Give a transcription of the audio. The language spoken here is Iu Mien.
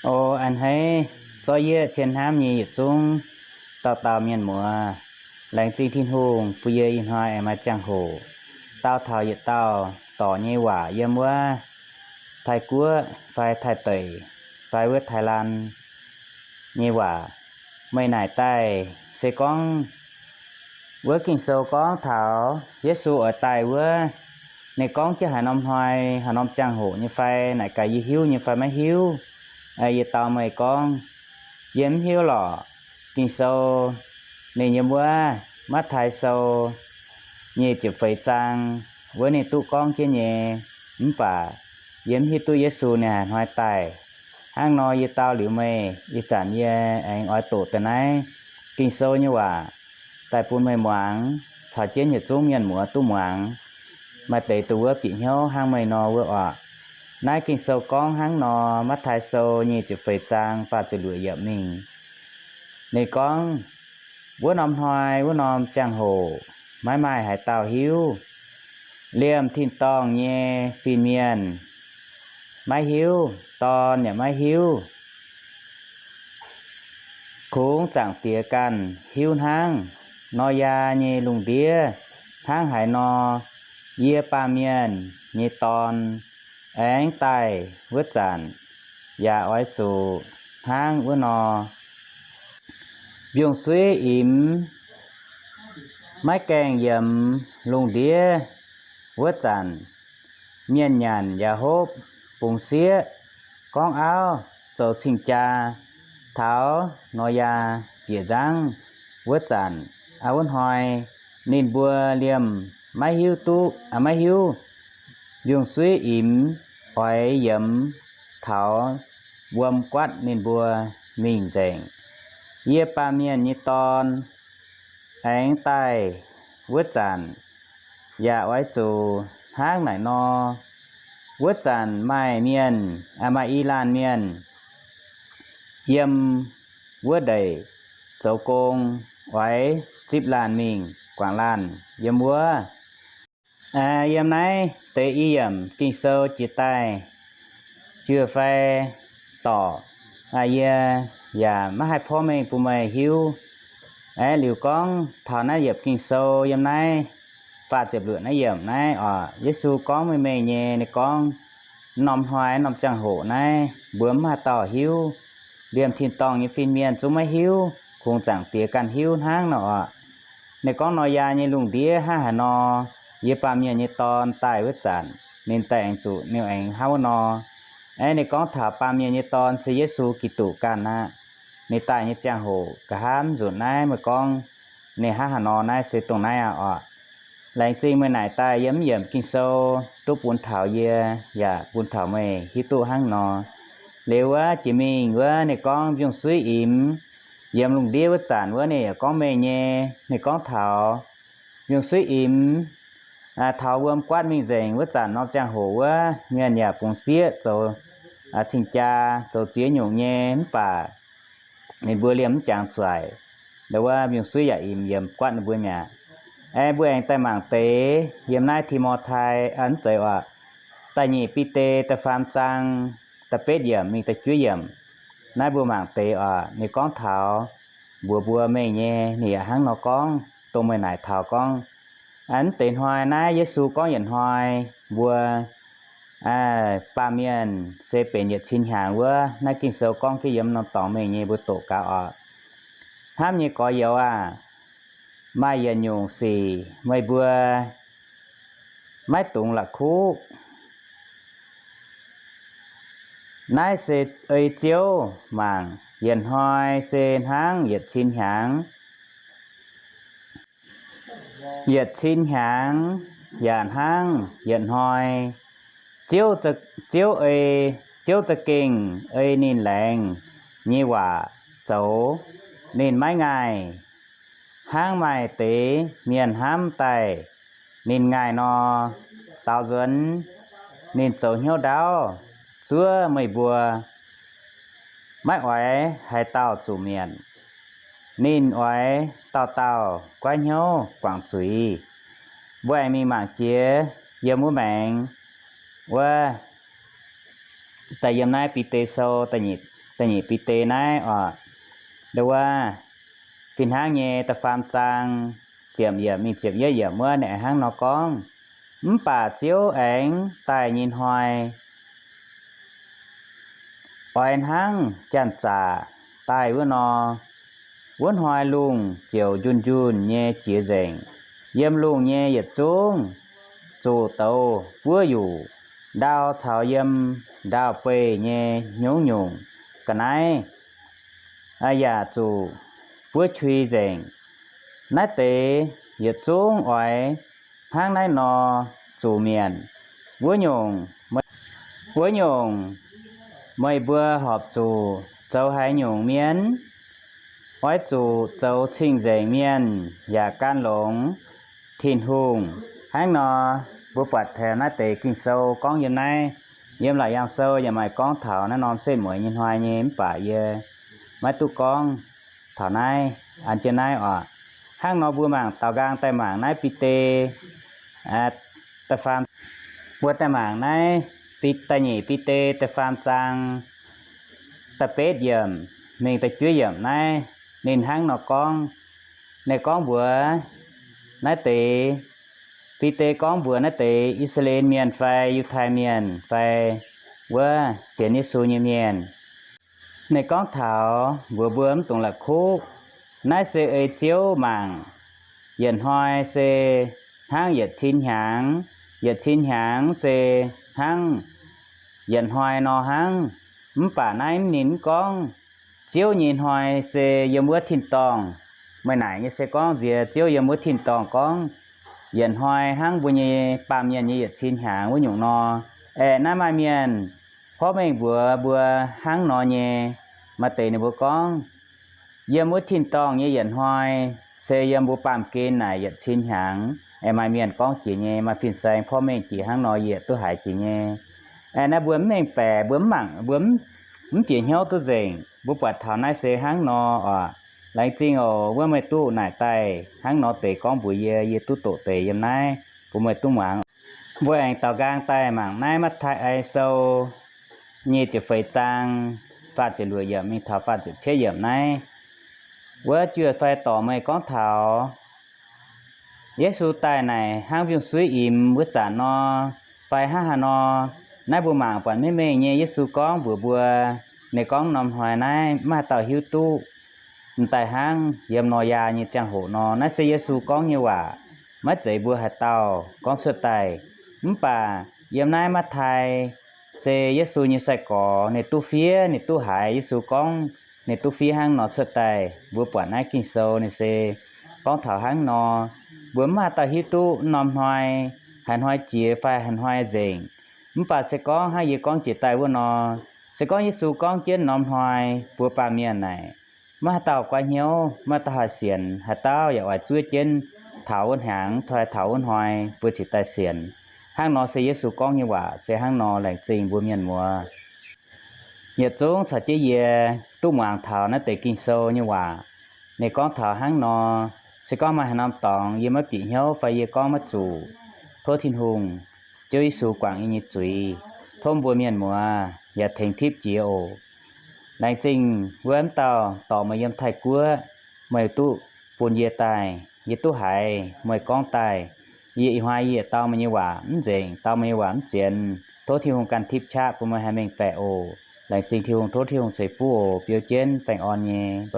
O a'hneiv, zorqv yie cien hnamv nyei yietc zungv dauh dauh mienh muoz, laengz zingh Tin-Hungh bun yie ih hnoi aengx maaih ziangh hoc dau taux yietc dauh dorc nyei waac yiem wuov Taiv Guoqv fai Taiv Deic fai wuov Taiv Lan nyei waac. Meih naaic daaih se gorngv wuov Ging-Sou gorngv taux Yesu oix daaih wuov, ninh gorngv jienv haaix norm hnoi, haaix norm ziangh hoc nyei fai, naaic gaax yie hiuv nyei fai maiv hiuv, yie dau meih gorngv, yie mv hiuv lorqc. Ging-Sou ninh yiem wuov Matv^tai Sou nyic ziepc feix zaang wuov ninh duqv gorngv jienv nyei, mv baac yie mv hiuv duqv Yesu ninh haaix hnoi daaih. Hnangv nor yie dau liuz meih, ih zanc yie aengx oix doqc daaih naaiv Ging-Sou nyei waac daaih bun meih muangx caux jienv yietc zungv mienh muoz duqv muangx. Maaih deix dongh wuov bieqc hnyouv hnangv meih nor wuov oc. Naaiv Ging-Sou gorngv hnangv nor, Matv^tai Sou nyic ziepc feix zaang faah ziepc luoqc yiemc mingh. Ninh gorngv, wuov norm hnoi, wuov norm ziangh hoc maiv maaih haaix dauh hiuv. Liemh tin-dorngh nyei fin-mienh maiv hiuv, Dorn yaac maiv hiuv. Kungx Zaangc Diex ganh hiuv hnangv. Noryaa nyei lungh ndiev hnangv haaix nor, yie, Baamh Mienh nyei Dorn, aengx daaih wuov zanc yaac oix zuqc hnangv wuov nor. Mbiungc-suiv imx maiv gaengh yiemx lungh ndiev wuov zanc, mienh nyanc yaac hopv bungx sieqv, gorngv auv zoux cing-jaa. Taux Noryaa bieqc nzangv wuov zanc, wuov hnoi ninh mbuo liemh maiv hiuv duqv, maiv hiuv mbiungc-suiv imx oix yiemx taux wuom guaatv ninh mbuo mingh nzengc. Yie, Baamh Mienh nyei Dorn, aengx daaih wuov zanc yaac oix zuqc hnangv naaic nor. Wuov zanc maaih mienh, maaih i laanh mienh yiem wuov ndeic zoux gong, oix zipv laanh mingh guangc laanh yiem wuov. Yiem naaiv deix i yiemc Ging-Sou jiex daaih juoh fai dorc, yie yaac maiv haih porv mengh bun meih hiuv. Aeqv, liuz gorngv taux naaiv yiemc Ging-Sou yiem naaiv faah ziepc luoqc naaiv yiemc naaiv oc, Yesu gorngv meih mengh nyei, ninh gorngv, norm hnoi norm ziangh hoc naaiv mbuo mv maaih dauh hiuv. Liemh tin-dorngh nyei fin-mienh zungv maiv hiuv, kungx Zaangc Diex ganh hiuv hnangv nor oc. Ninh gorngv Noryaa nyei lungh ndiev hnangv haaix nor, yie, Baamh Mienh nyei Dorn, daaih wuov zanc ninh daaih aengx zuqc ninh aengx hnangv wuov nor. Aeqv, ninh gorngv taux Baamh Mienh nyei Dorn se Yesu Giduc ganh aqv. Ninh daaih nyei ziangh hoc nqa'haav nzunc naaiv meih gorngv ninh hnangv haaix nor naaiv se dongh naaiv aqv oc. Laengz zingh meih naaic daaih yiem mv yiemc Ging-Sou duqv bun taux yie yaac bun taux meih hiuv duqv hnangv nor. Liuz wuov jiex mingh wuov ninh gorngv mbiungc-suiv imx yiem lungh ndiev wuov zanc wuov ninh yaac gorngv mengh nyei. Ninh gorngv taux mbiungc-suiv imx taux wuom guaatv mingh nzengc wuov zanc norm ziangh hoc wuov, mienh yaac bungx sieqv zoux cing-jaa zoux ziex nyungc nyei, mv baac ninh mbuo liemh mv jangx zuaic. Ndau wuov mbiungc-suiv yaac imx yiem guaatv ninh mbuo mi'aqv. Aeqv, mbuo aengx daaih mangc deix yiem naaiv Ti^mo^tai, mv zeiz oc, da'nyeic Bide da'faam zaang da'betv yiemc mingh da'juov yiemc. Naaiv mbuo mangc deix oc, ninh gorngv taux mbuox mbuo mengh nyei, ninh yaac hnangv nor gorngv, dongh meih naaic taux gorngv, mv deix hnoi naaiv Yesu gorngv yietc hnoi, mbuo baamh mienh se benx yietc cin hnyangx wuov, naaiv Ging-Sou gorngv jienv yiem norm dorngx mengh nyei, mbuo doqc gaax oc. Hnamv nyei gorx-youz aah! Maaih yietc nyungc sic meih mbuo maiv dungx la'kuqv. Naaiv se ei Ziouv mangc, yietc hnoi se hnangv yietc cin hnyangx, yietc cin hnyangx yaac hnangv yietc hnoi. Ziouv, Ziouv ei, Ziouv za'gengh ei ninh laengz nyei waac zoux. Ninh maiv ngaih hnangv maaih deix mienh hnamv daaih ninh ngaih nor. Daaux nzuonx ninh zoux hnyouv ndaauv zuov meih mbuo, maiv oix haaix dauh zuqc mietc. Ninh oix dauh dauh goiv hnyouv guangc zuiz. Mbuo aengx mingh mangc jiex yiem wuov maengx wuov, daaih yiem naaiv Bide Sou da'nyeic da'nyeic Bide naaiv oc. Nduov, fih hnangv nyei da'faam zaang ziepc yiemc mingh ziepc yietv yiemc wuov ninh hnangv nor gorngv, Mv baac Ziouv aengx daaih nyei hnoi oix hnangv janx-zaqc daaih wuov nor, wuov hnoi lungh ziouc njunh njunh nyei jiex nzengc. Yiem lungh nyei yietc zungv zuqc douz buov yuqc, ndau caux yiem ndau-beih nyei hnyungv nyungc ga'naaiv yaac zuqc buov qui nzengc. Naaiv deix yietc zungv oix hnangv naaiv nor zuqc mietc. Wuov nyungc, wuov nyungc meih mbuo horpc zuqc zoux haaix nyungc mienh? Oix zuqc zoux cing-nzengc mienh yaac gan longx Tin-Hungh. Hnangv nor, mbuo buatc taux naaiv deix Ging-Sou gorngv yiem naaiv, yiem Laauc Yaangh Sou yaac maaih gorngv taux naaiv norm setv mueiz nyei hnoi nyei, mv baac yie maiv duqv gorngv taux naaiv, an jienv naaiv oc. Hnangv nor mbuo mangc daaux nqaang daaih mangc naaiv Bide da'faam, mbuo daaih mangc naaiv da'nyeic Bide da'faam zaang da'betv yiemc mingh da'juov yiemc naaiv, ninh hnangv nor gorngv, ninh gorngv mbuox naaiv deix, Bide gorngv mbuox naaiv deix I^saa^laa^en Mienh fai Yiutai Mienh fai wuov sienx Yesu nyei mienh, ninh gorngv taux mbuox mbuo mv dungx la'kuqv. Naaiv se ei Ziouv mangc. Yietc hnoi se hnangv yietc cin hnyangx, yietc cin hnyangx se hnangv yietc hnoi nor hnangv. Mv baac naaiv ninh mv gorngv Ziouv nyei hnoi se yiem wuov tin-dorngh. Meih naaic nyei se gorngv nziex Ziouv yiem wuov tin-dorngh gorngv yietc hnoi hnangv mbuo nyei baamh mienh nyei yietc cin hnyangx wuov nyungc nor. Aeqv, naaiv maaih mienh porv mengh mbuox mbuo hnangv nor nyei. Maaih deix ninh mbuo gorngv, yiem wuov tin-dorngh nyei yietc hnoi se yiem mbuo baamh gen naaic yietc cin hnyangx. Aeqv, maaih mienh gorngv jiex nyei, maaih fin-saeng porv mengh jiex hnangv nor yietc duqv haiz jiex nyei. Aeqv, naaiv mbuo mv mengh baeqc, mbuo mv mangc, mbuo mv bieqc hnyouv duqv nzengc. Mbuo buatc taux naaiv se hnangv nor oc. Laengz zingh oc, wuov meih duqv naaic daaih hnangv nor deix gorngv mbuox yie, yie duqv doqc deix yiem naaiv bun meih duqv muangx. Mbuo aengx daaux nqaang daaih mangc naaiv Matv^tai Sou nyic ziepc feix zaang faah ziepc luoqc yiemc mingh taux faah ziepc cietv yiemc naaiv. Wuov juoh fai dorc meih gorngv taux Yesu daaih naaic hnangv mbiungc-suiv imx wuov zanc nor, fai hnangv haaix nor, naaiv mbuo mangc buatc maiv mengh nyei. Yesu gorngv mbuox mbuo, ninh gorngv norm hnoi naaiv maiv haaix dauh hiuv duqv. M'daaih hnangv yiem Noyaa nyei ziangh hoc nor. Naaiv se Yesu gorngv nyei waac, maiv zeiz mbuo haaix dauh gorngv cuotv daaih. Mv baac yiem naaiv Matv^tai se Yesu nyei sai-gorx, ninh duqv fiev, ninh duqv haiz Yesu gorngv, ninh duqv fiev hnangv nor cuotv daaih. Mbuo buatc naaiv Ging-Sou ninh se gorngv taux hnangv nor. Mbuo maiv haaix dauh hiuv duqv norm hnoi, haaix hnoi jiex fai haaix hnoi nzengc. Mv baac se gorngv hnangv yie gorngv jiex daaih wuov nor, se gorngv Yesu gorngv jienv norm hnoi, mbuo baamh mienh naaic maiv haaix dauh guaiv hnyouv, maiv haaix dauh haih sienx. Haaix dauh yaac oix zuov jienv taux wuov hnyangx fai taux wuov hnoi mbuo cingx daaih sienx. Hnangv nor se Yesu gorngv nyei waac se hnangv nor. Laengz zingh mbuo mienh muoz yietc zungv caux jienv yie duqv muangx taux naaiv deix Ging-Sou nyei waac. Ninh gorngv taux hnangv nor, se gorngv maaih haaix norm dorngx yie maiv bieqc hnyouv fai yie gorngv maiv zuqc, tov Tin-Hungh, Ziouv Yesu guangc yie nyei zuiz. Tov mbuo mienh muoz yaac tengx tipv jiex oc. Laengz zingh wuov dauh dorc meih yiem Taiv-Guoqv, meih duqv bun yie daaih, yie duqv haiz meih gorngv daaih. Yie ih hnoi yie dau meih nyei waac mv nzengc, dau meih nyei waac mv zienx. Tov Tin-Hungh ganh tipv qaqv bun meih haih mengh baeqc oc. Laengz zingh Tin-Hungh, tov Tin-Hungh ceix fuqv oc. Biou jienv, baengh orn nyei.